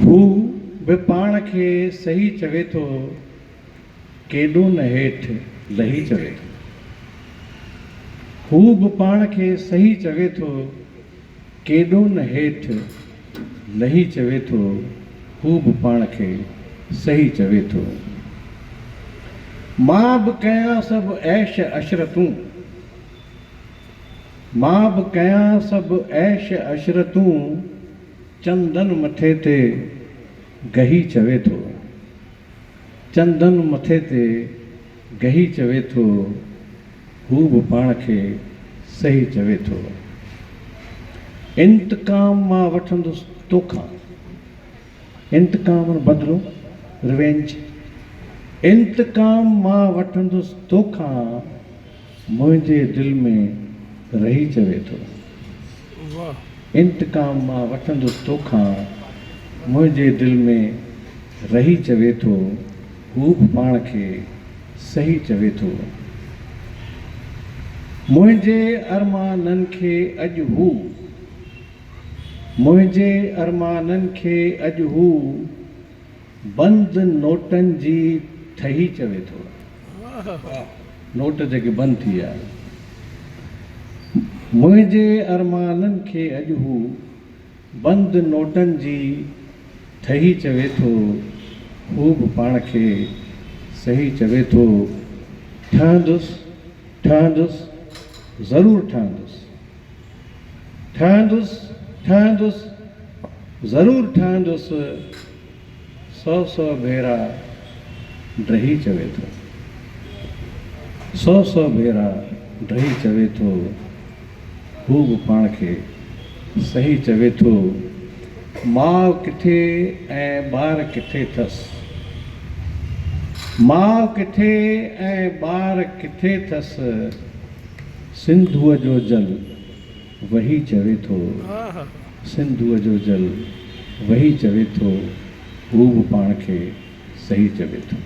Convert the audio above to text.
هو به پاڻ کي صحيح چوي ٿو، ڪيڏو نه هيٺ لهي چوي ٿو. هو به پاڻ کي صحيح چوي ٿو، ڪيڏو نه هيٺ لهي چوي ٿو. هو به پاڻ کي صحيح چوي ٿو. مان به ڪيان سڀ عيش عشرتون. مان به ڪيان سڀ عيش عشرتون. چندن مٿي تي گهي چوي ٿو. چندن مٿي تي گهي چوي ٿو. هو به پاڻ کي صحيح چوي ٿو. انتقام مان وٺندس توکان. انتقام معنيٰ بدلو، Revenge. انتقام مان وٺندس توکان. منهنجي دل ۾ رهي چوي ٿو. انتقام مان وٺندس توکان. منهنجي دل ۾ رهي چوي ٿو. هو به پاڻ کي صحيح چوي ٿو. منهنجي ارمانن کي اڄ هو. منهنجي ارمانن کي اڄ هو. بند نوٽن جي ٺهي چوي ٿو. نوٽ جيڪي بند ٿي ويا. منهنجي ارمانن کي اڄ هو بند نوٽن جي ٺهي چوي ٿو. هو به پاڻ کي صحيح چوي ٿو. ٺهندس، ٺهندس، ضرور ٺهندس. ٺهندس، ٺهندس، ضرور ٺهندس، سو سو ڀيرا ڊهي چوي ٿو. سو سو ڀيرا ڊهي چوي ٿو. هو به پاڻ کي صحيح چوي ٿو. ماء ڪٿي ۽ ٻار ڪٿي ٿس. ماء ڪٿي ۽ ٻار ڪٿي ٿس. سنڌوء جو جل وهي چوي ٿو. سنڌوء جو جل وهي چوي ٿو. هو به پاڻ کي صحيح چوي ٿو.